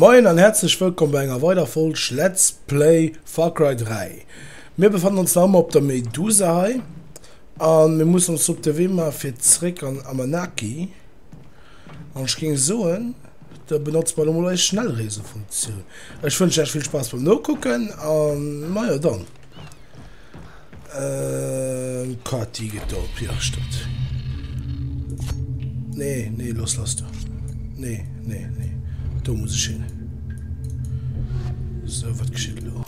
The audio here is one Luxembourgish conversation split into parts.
Moien an häerzlech wëllkomm bei enger weider Folg Let's Play Far Cry 3. Mir befannen ons nach ëmmer op der Medusa hei an mir mussen ons op de Wee maache fir zréck an Amanaki. An ech géing soen, da benotze mer elo mol eis Schnellreesefunktioun. Ech wënschen iech vill Spaass beim Nokucken an majo dann. Ähm, Kati geht do op, ja, stimmt. Nee, nee, los, lass do. Nee, nee, nee. Do muss ich hin. So, wat geschieht lo?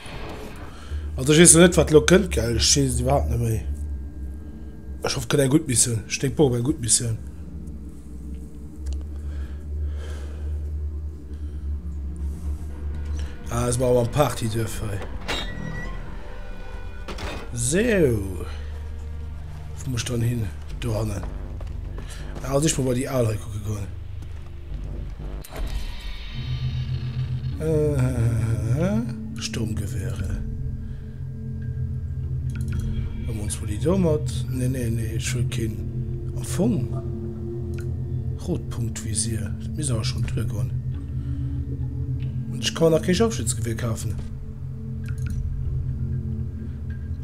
Also, ich weiß net, wat lo kënnt, gell? Ich weess et iwwerhaapt net méi. Ech hoff, kënnt eng gutt Missioun. Ech denk Bock op eng gutt Missioun. Ah, si mer awer am Partyduerf hei. Sou. Wou muss ich dann hin? Do hannen. Ah, also ich mal bei déi al hei kucke goen. Äh, Sturmgewehre. Huele mer ons mol déi do mat. Nee, nee, nee, ech wëll keen. Am Fong. Rotpunktvisier. Dat misst awer schonn duergoen. Und ech kann mer nach kee Scharfschützengewehr kafen.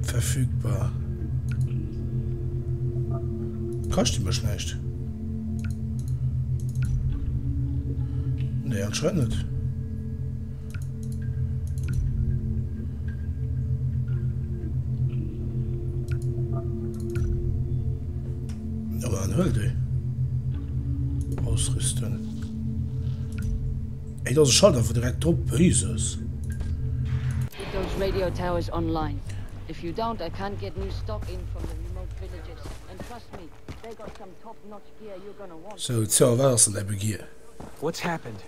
Verfügbar. Kascht déi mech näischt? Nee, anscheinend net. Aber dann hol déi. Ausrüsten. Ey, da ass e Schalter einfach direkt drop. Jesus. Keep those radio towers online. If you don't, I can't get new stock in from the remote villages. And trust me, they got some top-notch gear you're gonna want. So, tja, wat ass denn däi Begier? What's happened?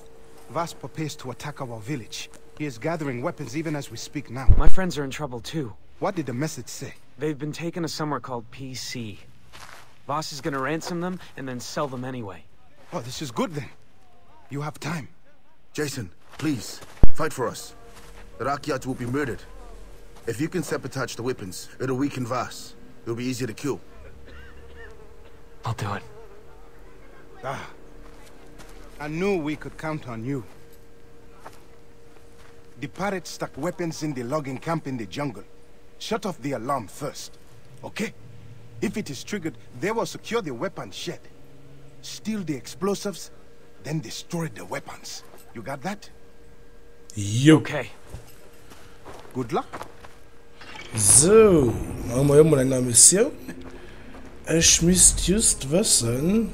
Vaas prepares to attack our village. He is gathering weapons even as we speak now. My friends are in trouble too. What did the message say? They've been taken to somewhere called PC. Vaas is gonna ransom them and then sell them anyway. Oh, this is good then. You have time. Jason, please, fight for us. The Rakyat will be murdered. If you can sabotage the weapons, it'll weaken Vaas. It'll be easier to kill. I'll do it. Ah. I knew we could count on you. The pirates stuck weapons in the logging camp in the jungle. Shut off the alarm first, okay? If it is triggered, they will secure the weapon shed. Steal the explosives, then destroy the weapons. You got that? Jo. Okay. Good luck. Sou, da hu mer jo mol eng nei Missioun. Ech misst just wëssen,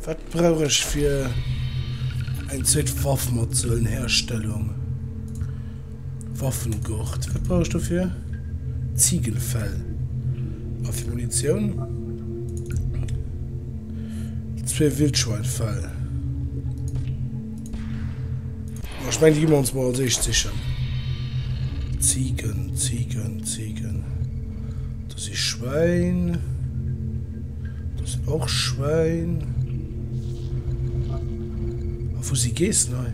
wat brauch ech fir eng zweet Waff matzehuelen? Herstellung, Waffengurt, wat brauch ech dofir? Ziegenfell. A fir Munitioun? Zwee Wildschweinfell. Ech mengen, déi gi mer ons mol als éischt sichen. Ziegen, Ziegen, Ziegen. Do si Schwäin. Do sinn och Schwäin. A wou si Geessen hei?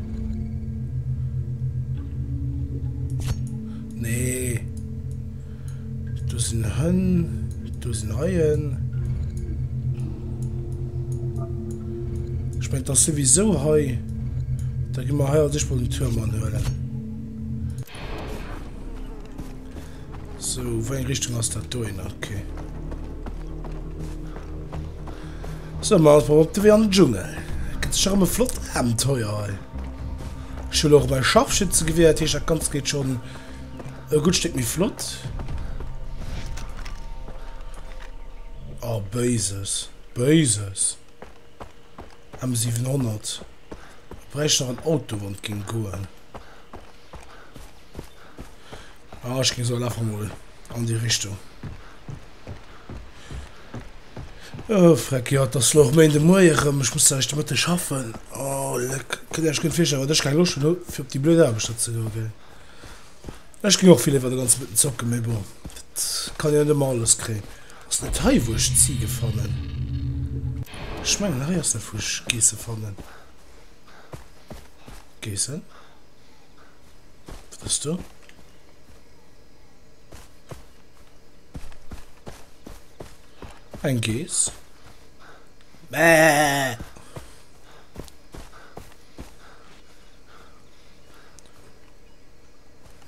Nee. Do sinn Hënn, do sinn Haien. Ech mengen, et ass souwisou hei. Da gi mer hei als éischt mol den Tuerm anhuelen. Sou, wéi eng Richtung ass dat dohinner? Okay. Sou, ma ass op de Wee an den Dschungel. Gëtt sécher erëm e flott Abenteuer hei. Ech hunn och mäi Scharfschützegewehr, dat heescht, dat Ganzt geet schonn e gutt Stéck méi flott. Oh, Béises, Béises. M700. Bräicht nach en Auto, wann et géing goen. Ah, ech géing soen, einfach mol an déi Richtung. Oh, Freck, jo, et ass lo och Méinde Moie erëm. Ech muss eréischt de Mëtteg schaffen. Oh, leck. Kënnt Dir Iech gutt virstellen, wat ech keng Loscht hunn, fir op déi blöd Aarbecht do ze goen, gell? Ech géing och vill léiwer de ganze Mëtten zocken, mee bon, dat kann een net ëmmer alles kréien. Ass net hei, wou ech Zige fannen? Ech mengen, hei ass dat, wou ech Geesse fannen. Geessen? Wat ass do? Eng Geess. Bäh!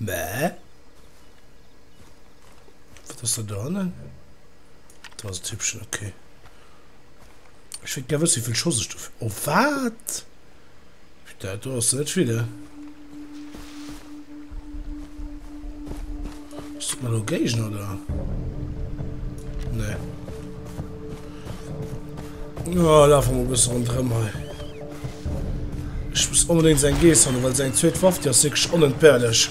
Bäh. Wat ass dat do hannen? Do ass e Typpchen, okay. Ech wéilt gär wëssen, wéi vill Schoss ech do. Oh, wat? Dat do ass net vill, he? Ass dat mal lo Géigner, oder? Nee. Oh, lafe mer e bësse ronderëm hei. Ech muss onbedéngt eng Geess fannen, well seng zweet Waff, déi ass wierklech onentbehrlech.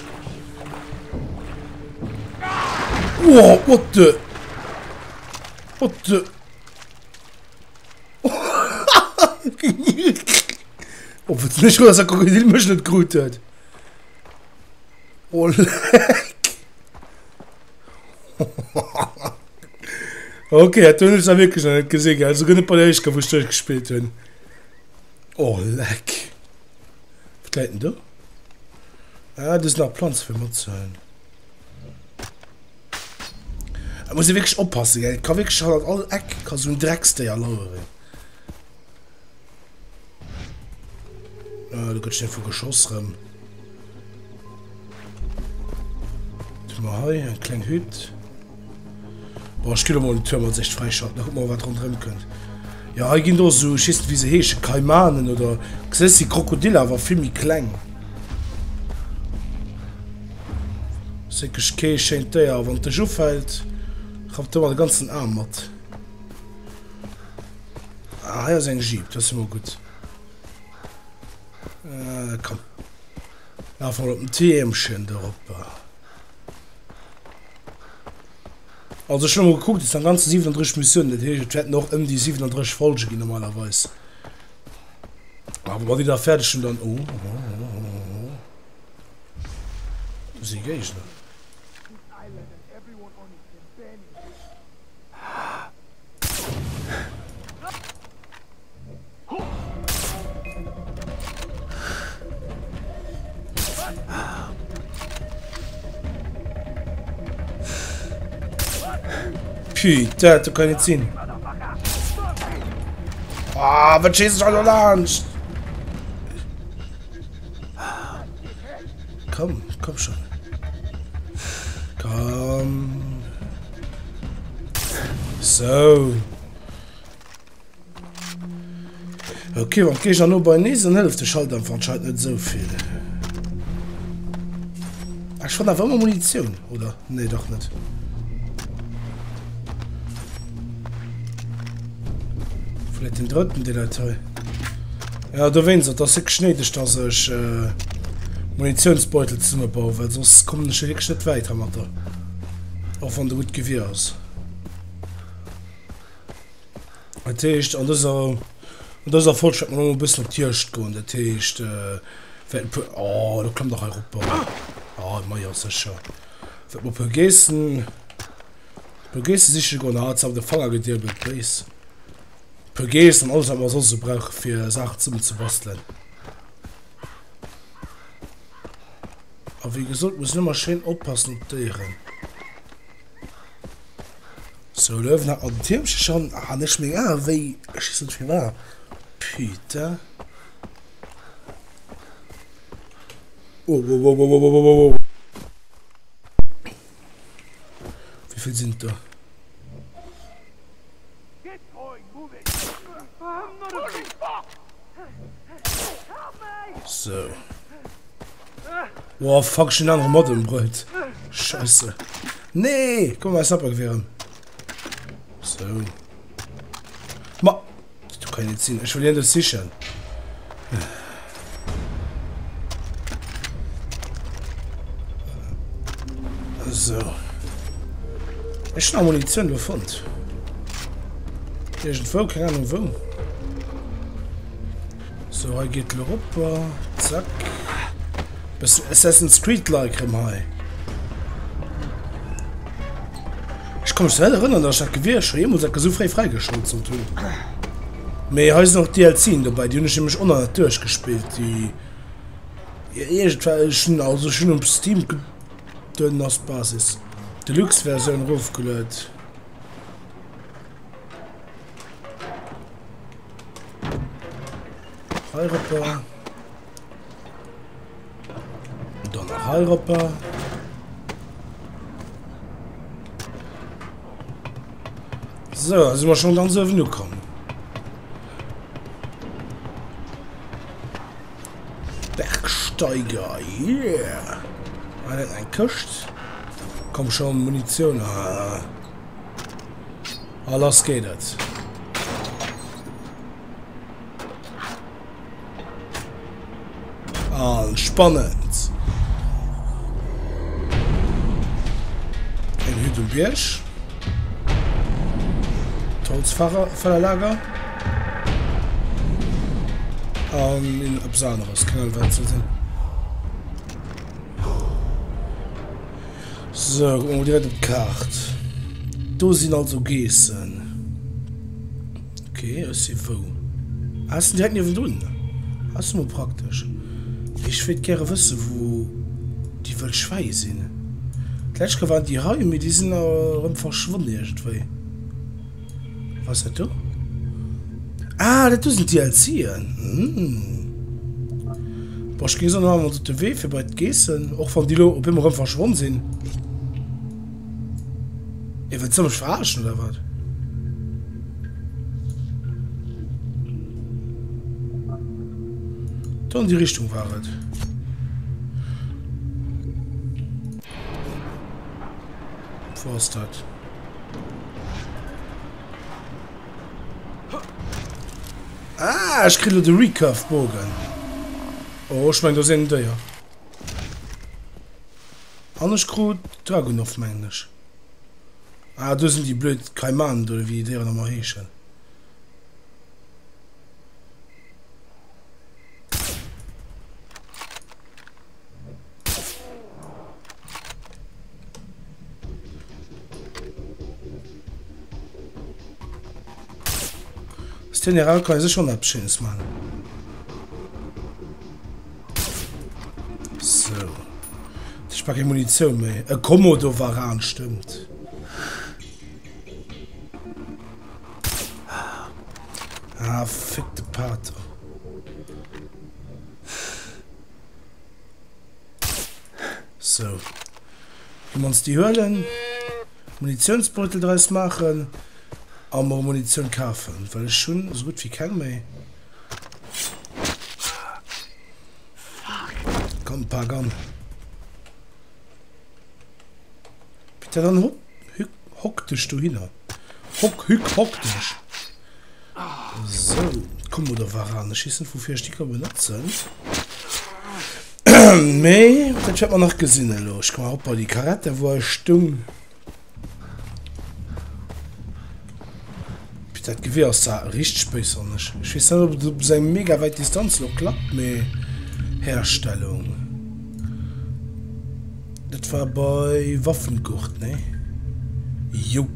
Oh, what the... What the... Oh, wat sinn ech frou, dass der Krokodil mech net krut huet. Oh, leck. Okay, dat hunn ech da wierklech nach net gesinn, gell. Souguer net bei der éischter, wou ech duerchgespillt hunn. Oh, leck. Wat läit denn do? Ah, do sinn nach Planze fir matzehuelen. Da muss ee wierklech oppassen, gell. Et ka wierklech hannert all Eck ka sou en Drecksdéier laueren. Ah, do gëtt schnell vu geschoss rëm. Was hu mer hei? Eng kleng Hütt. Boah, ech ginn emol den Tuerm als éischt fräischalten. Da kucke mer, wat ronderëm kënnt. Ja, hei ginn do esou, ech weess net, wéi se heeschen, Kaimanen oder gesäis si Krokodiller, awer vill méi kleng. Ass wierklech kee schéint Déier. Wann et dech ufält, rappt ëmmer de ganzen Aarm mat. Ah, hei ass eng Jeep, dat ass jo mol gutt. Äh, komm. Lafe mer op den Tiermchen dorop. Also ech hunn emol gekuckt, et sinn am Ganze 37 Missiounen, dat heescht et wäerten och ëm déi 37 Folge ginn normalerweis. Awer wa déi da fäerdeg sinn, dann oh, oh, oh, oh, oh. Do si Géigner. Putain, dat kann net sinn. Ah, wat schéisst ech all laanscht? Komm, komm schon. Komm. So. Ok, wann d'Géigner no beienee sinn, hëlleft de Schalldämpfer anscheinend net esou vill. Ech fannen awer ëmmer Munitioun, oder? Nee, dach net. Vläit den drëtten, dee läit hei. Ja, dowéinst, et ass wierklech néideg, dass ech äh, Munitiounsbeutel zesummebauen, well soss kommen ech wierklech net wäit heimatter. Och wann de gutt Gewier ass. Dat heescht, an dëser, an dëser Folg wäert mer elo e bëssen op d'Juegd goen. Dat heescht, wäert e puer, oh, do klëmmt nach hei erop. Oh, ma jo, sécher. Wäert mer e puer Geessen, e puer Geesse siche goen. Ah, jetzt haben wir de Fanger gediebelt, béis. E puer Geessen an alles, wat mer soss esou brauche fir Saachen zesummen ze bastelen. A wéi gesot, muss een ëmmer schéin oppassen op d'Déieren. Sou, Löwen hat mer den Tiermche schon. Ah, ech meng Aen wéi. Ech weess net firwat. Putain. Oh, oh, oh, oh, oh, oh, oh, oh. Wéi vill sinn et der? So. Oh fuck, ech hunn en anere Mod ëmbruet. Scheisse. Nee, komm mal Snipergewehr erëm. So. Ma, du kann net sinn. Ech will hien sichen. So. Ech hunn Munitioun do fonnt. Iergendwou, keng Ahnung wou. So, hei geet lo rop. Zack. Bëssen Assassin's Creed-like rëm hei. Ech kann mech net erënnern, dass ech dat Gewier scho jeemools enke sou fréi fräigeschalt sollt hunn. Mee hei sinn och DLCen dobäi, déi hunn ech nämlech och nach net duerchgespillt. Déi iergendwell, ech hunn also ech hunn op Steam den ass Basis Deluxe-Versioun erofgeluet. Hei ropper. Dann nach hei ropper. Sou, da si mer schonn ganz uewen ukomm. Bergsteiger, yeah! Ah, dat eng Këscht. Komm schon, Munition. Ah. Ah, lass geet et. An spannend. Eng Hütt um Bierg. D'Holzfällerlager. An in eppes aneres. Keng Ahnung, wat et soll sinn. Sou, kucke mer mol direkt op d'Kaart. Do sinn also Geessen. Ok, ech si wou? Ah, ech sinn direkt niewendrun. Ah, ass mol praktesch. Ech wéilt gäre wësse wou déi wëll Schwäi sinn. D'lescht Kéier waren déi hei, mee déi sinn erëm verschwonn iergendwéi. Was ass dat do? Ah, dat do sinn d'DLCen. Hm. Boah, ech géing soen, maache mer ons op de Wee fir bei d'Geessen, och wann déi lo op eemol erëm verschwonn sinn. Ihr wëllt se mech verarschen oder wat? Do an déi Richtung war et. Wo ass dat? Ah, ech kritt lo de Recurve-Bogen. Oh, ech meng, do sinn Déier. An ech krut Dragunov, mengen ech. Ah, do sinn déi blöd Kaimanen do, wéi déi Déieren ëmmer heeschen. Aus den Era kann ee schon eppes Schéines maachen. Sou. Ech brauch keng Munitioun méi. E Komodowaran, stëmmt. Ah, fick de Pater. Sou. Gi mer ons déi huelen. Munitiounsbeutel draus maachen. A mer Munitioun kafen, well ech hunn esou gutt wéi keng méi. Komm, pak an. Bitte dann hopp, hück, hock dech dohinner. Hock, hück, hock dech. Sou, Komodowaran. Ech weess net, woufir ech déi ka benotzen. Mee dat wäert mer nach gesinn elo. Ech komme op bei déi Karette, wou ech stung. Dat Gewier ass zwar richteg béisonneg. Ech weess net, ob et op esou eng mega wäit Distanz elo klappt, mee Herstellung. Dat war bei Waffengurt, nee? Jo.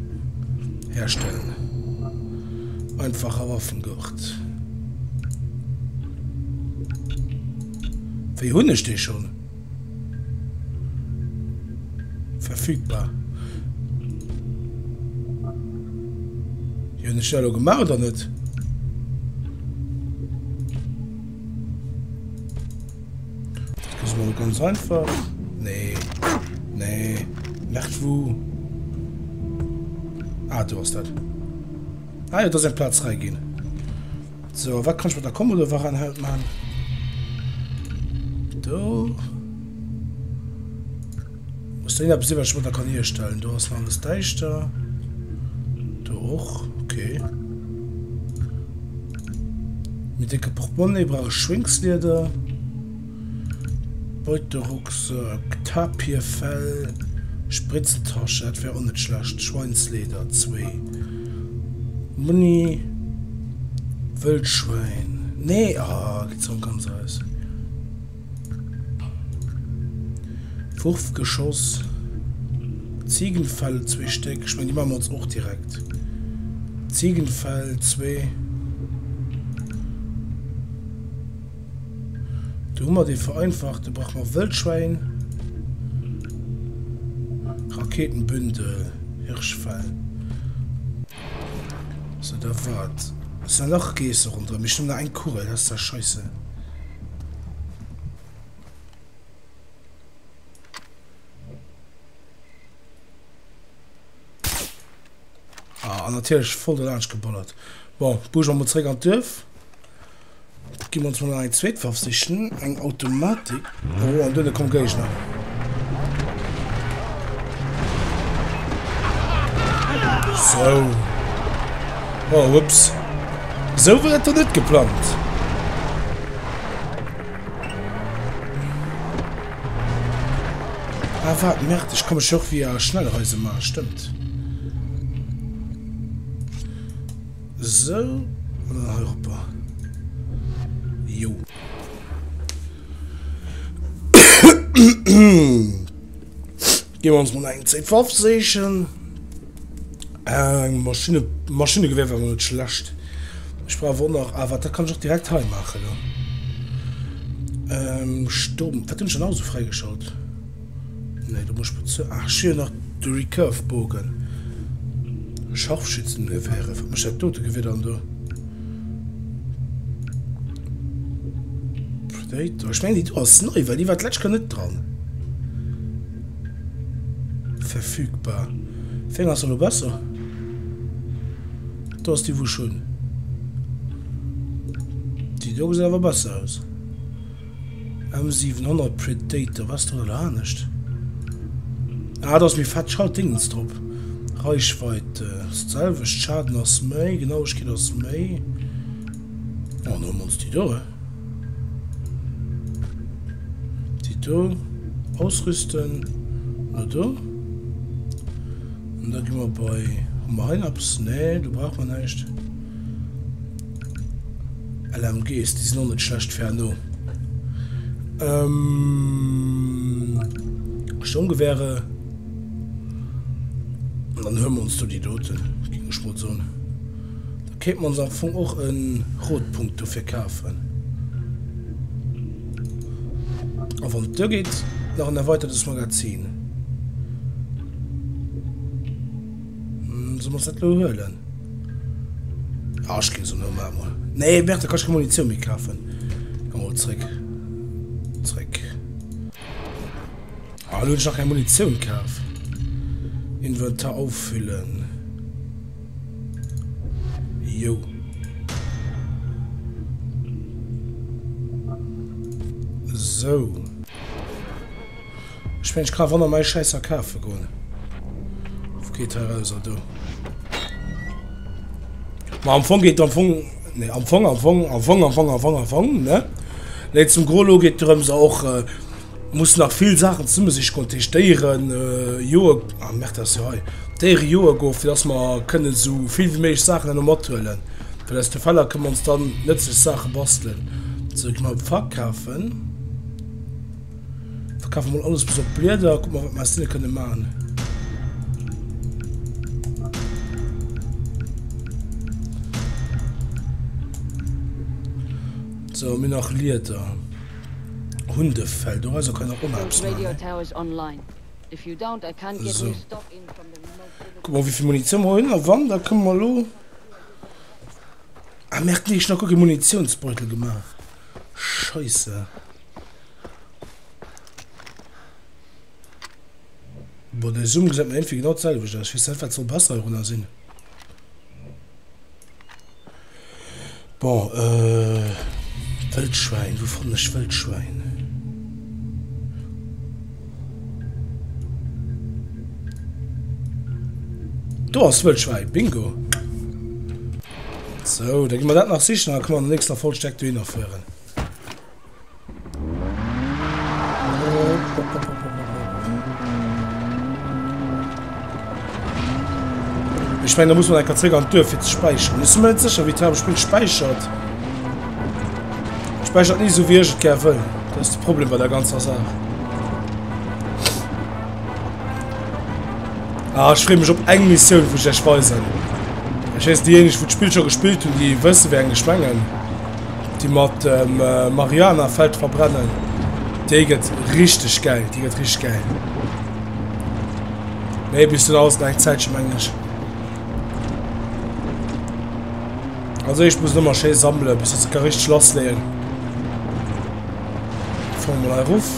Herstellen. Einfacher Waffengurt. Wéi hunn ech dee schonn? Verfügbar. Déi hunn ech elo gemaach oder net? Dat gesi mer ganz einfach. Nee. Nee. Merkt wou. Ah, do ass dat. Ah jo, do ass eng Plaz fräi ginn. So, wat kann ech mat der Komodowaran haut man? Do. Muss do eppes sinn, wat ech mat der kann hierstellen. Do ass nach alles däischter. Do och. Okay. Mit décke Portemonnaie brauch ech Schwéngslieder. Beuterucksack, Tapirfell, Spritzentasche, dat wär och net schlecht. Schweinsleder, zwee. Muni, Wëldschwäin. Nee, ah, geet se ganz aus. Wurfgeschoss, Ziegenfell, zwee Stéck. Ech mengen, déi maache mer ons och direkt. Ziegenfell, zwee. Do hu mer dee vereinfacht. Do brauche mer Wëldschwäin, Raketenbündel, Hirschfell. So, da wat? Es sind nach Geesse ronderëm. Ech hunn nach eng Kugel, dat ass ja scheisse. Ah, an natierlech voll dolaanscht geballert. Bon, bouge mer mol zréck an d'Duerf. Gi mer ons mol nach eng zweet Waff sichen, eng Automatik. Oh, an duerno komm Géigner. Sou. Oh, ups. Sou war dat do net geplangt. Ah, waart, Merde, ech ka mech jo och via Schnellreise maachen, stëmmt. Sou, an dann hei eropper. Jo. Gi mer ons mol eng zéit Waff sichen. Eng Maschine, Maschinengewehr wär mol net schlecht. Ech brauch awer och nach, ah wat, dat kann ech och direkt hei maachen elo. Ähm, Sturm, wat hunn ech dann nach esou fräigeschalt? Nee, do muss ech bezuelen. Ach, ech hu jo nach de Recurve-Bogen. Scharfschützengewehre. Wat mécht dat dote Gewier dann do? Predator. Ech mengen, déi do ass nei, well déi war d'lescht Kéier net dran. Verfügbar. Wéi eng ass elo besser? Do ass déi, wou ech hunn. Déi do gesäit awer besser aus. M700 Predator, was ass do elo anescht? Ah, do ass méi fett Schaltdingens drop. Reichweite ass d'selwecht, Schaden ass méi, Genauigkeet ass méi. Oh, dann huele mer ons déi do, he? Déi do ausrüsten. No do. An da gi mer bei... Hu mer hei nach eppes? Nee, do brauche mer näischt. LMGs, déi sinn och net schlecht fir herno. Ähm, Sturmgewehre. An dann huele mer ons do déi doten, géing ech mol soen. Da kéinte mer ons am Fong och e Rotpunkt dofir kafen. A wann et duergeet, nach en erweitertes Magazin. Solle mer ons dat elo huelen? Ah, ech ginn se no mar mol. Nee, Merde, da kann ech keng Munitioun méi kafen. Komm mol zréck. Zréck. Ah, lo hunn ech nach keng Munitioun kaf. Inventar auffüllen. Jo. Sou. Ech mengen ech kann awer nach mei Schäisser kafe goen. Wou geet hei raus a do? Ma am Fong geet am Fong nee am Fong am Fong am Fong am Fong am Fong am Fong ne? Nee zum Gros lo geet drëms och äh, muss nach vill Saachen zesumme sich goen tëscht Déieren äh, joe ah merde ass jo hei Déiere joe goen fir dass mer kënnen esou vill wéi méiglech Saachen herno mathuelen. Well aus de Feller kënne mer ons dann nëtzlech Saache bastelen. Sou gi mer op verkafen. Verkafe mol alles bis op Blieder. Guck mal, wat mer aus deene kënne maachen. So, mir nach Lieder. Hundefell, dorauser kann och ëmmer eppes maachen. So. Guck mal, wéivill Munitioun mer hunn. A wann, da kënne mer elo... Ah, merde, nee, ech hunn nach guer kee Munitiounsbeutel gemaach. Scheisse. Boah, de Zoom gesäit mir iergendwéi genau d'selwecht aus. Ech weess net, wat soll besser heirunner sinn. Bon, äh, Wëldschwäin, wou fannen ech Wëldschwäin? Do ass Wëldschwäin, bingo! Sou, da gi mer dat nach sichen an da kënne mer an der nächster Folg direkt dohinner fueren. Ech mengen, da muss man enker zréck an d'Duerf fir ze späicheren. Ech si mir net sécher, wéi d'Haarbecht Spill späichert. Späichert ni esou, wéi ech et gär wëll. Dat ass de Problem bei der ganzer Saach. Ah, ech freeë mech op eng Missioun, wou ech iech weisen. Ech weess, déijéineg, wou d'Spill scho gespillt hunn, déi wësse wéi eng ech mengen. Déi mat dem Marihuana-Feld verbrennen, déi gëtt richteg gäil, déi gëtt richteg gäil. Mee bis dunn ass et nach eng Zäitche mengen ech. Also ech muss ëmmer schéi sammele bis dass se ka richteg lassleeën. Fuere mol hei erof.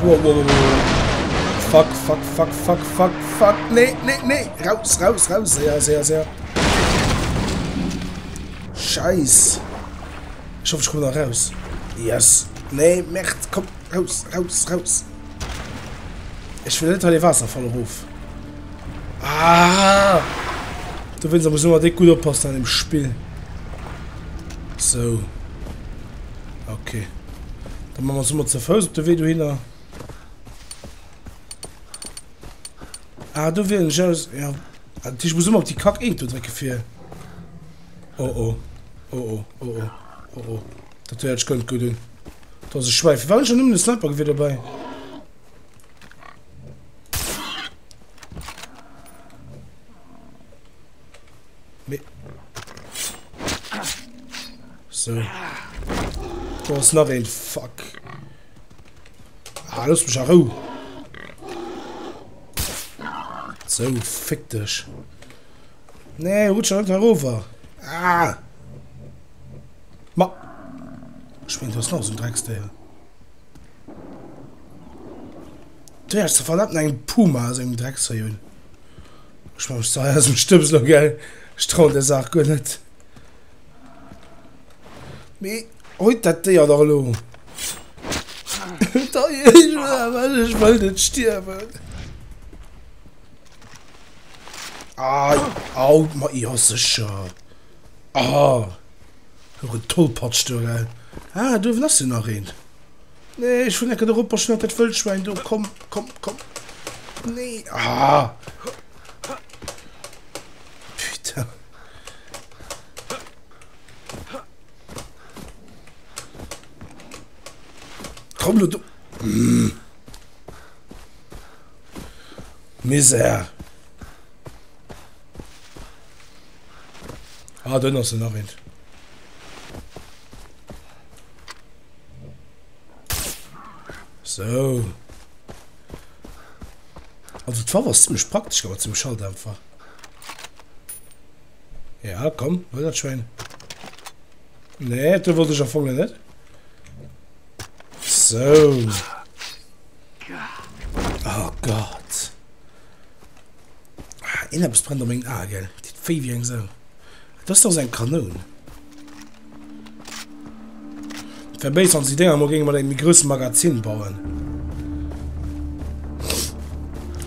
Wow, wow, wow, wow. Fuck, fuck, fuck, fuck, fuck, fuck. Nee, nee, nee. Raus, raus, raus. Séier, séier, séier. Scheiss. Ech hoffe, ech kommen nach raus. Yes. Nee, Merd. Komm, raus, raus, raus. Ech wëll net hei de Waasserfall erof. Ah! Dowéinst muss ëmmer déck gutt oppassen an dem Spill. Sou. Okay. Dann machen wir uns immer zu Fouss op de Wee dohinner. Ah, do wielen ech aus. Ja. Ah, ich muss immer op die Kack eent do drécke fir. Oh oh. Oh oh, oh oh, oh oh. Dat héiert sech guer net gutt un. Do ass e Schwäi. Firwat hunn ech dann nëmmen e Snipergewier dobäi? Mee. So. Do ass nach een. Fuck. Ah, looss mech a Rou. So, fick dech. Nee, rutsch doch net herover. Ah. Ma. Ech mengen, do ass nach esou en Drecksdéier. Du hast ze verdammten engem Puma aus engem Drecksreh un. Ech mach mech ze hei aus dem Stëbs lo, gell? Ech trauen der Saach guer net. Mee hoit dat Déier dach elo. Ech wëll net stierwen. Ah, au, ma jo sécher. Ah, huere Tollpatsch do, gell? Ah, do uewen ass jo nach een. Nee, ech wëll enke erop, ech dat Wëldschwäin do. Komm, komm, komm. Nee. Ah. Putain. Komm lo do. Mm. Misär. Ah, do ass nach een. So. Also d'Waff ass ziemlech praktesch awer zum Schalldämpfer. Ja, komm, hol dat Schwein. Nee, du wollt ech am Fong net. So. Oh Gott. Ah, Iergendepes brennt a mengen Ae, gell? Deet wéi wéi eng Sau. Dat ass doch sou eng Kanoun. Et wär béis, wann se déi Dénger emol géinge mat engem méi grousse Magazin bauen.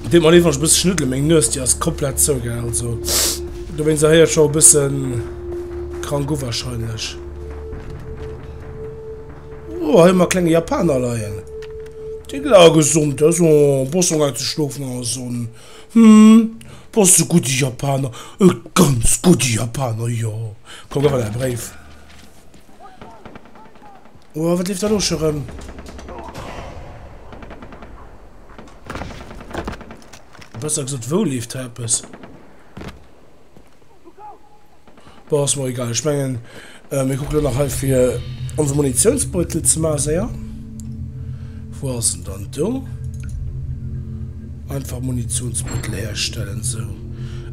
Deet mer leed, wann ech e bësse schnuddelen, meng Nues, déi ass komplett zou, gell, also dowéinst erhéiert scho e bësse krank u wahrscheinlech. Oh, hei hu mer e klenge Japaner leien. Dee gëtt awer gesond, der ass oh, bass amgaang ze schlofen an der Sonn. Hm, bass de gudde Japaner, e ganz gudde Japaner, jo. Komm, gëff mer däi Bréif. Oh, wat leeft da lo scho rëm? Besser gesot, wou leeft hei eppes? Bon, ass mer egal. Ech mengen, mir kucke lo nach hei fir onse Munitionsbeutel ze maachen, séier. Wou ass en dann? Do. Einfach Munitionsbeutel herstellen, sou.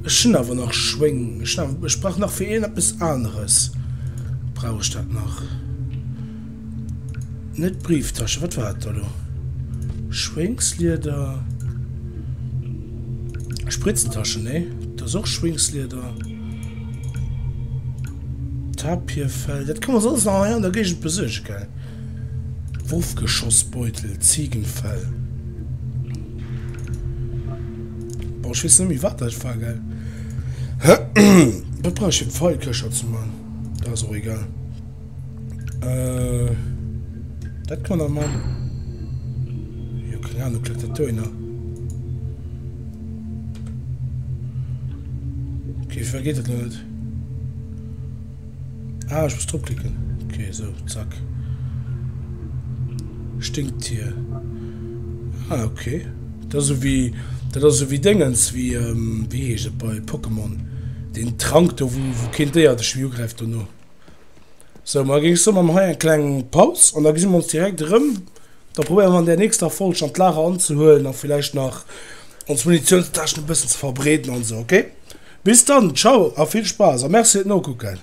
Ech hunn awer nach Schwéng. Ech hunn awer, ech brauch nach fir iergendeppes aneres brauch ech dat nach. Net Brieftasche, wat war dat da lo? Schwéngslieder. Spritzentaschen, nee. Dat ass och Schwéngslieder. Tapirfell, dat kann man alles nach hei an der Géigend besuergen, gell? Wurfgeschossbeutel, Ziegenfell. Boah, ech weess net méi, wat dat war, gell? Wat brauch ech fir Pfeilköcher ze man? Dat ass och egal. Äh, dat kann man nach man. Jo, keng Ahnung, klickt dat dohinner. Okay, firwat geet dat lo net? Ah, ech muss drop klicken. Okay, so, zack. Stinktier. Ah, okay. Dat ass esou wéi, dat ass esou wéi Déngens, wéi, ähm, wéi heescht et bei Pokémon? Deen Trank do, wou, wou keen Déier dech méi ugräift dono. Sou, ma géing ech soen, maache mer hei eng kleng Paus an da gesi mer ons direkt erëm. Da probéiere mer an där nächster Folg dann d'Lager anzehuelen a villäicht nach ons Munitionstäschen e bëssen ze verbreeden an esou, ok? Bis dann, ciao a vill Spaass a Merci fir d'Nokucken.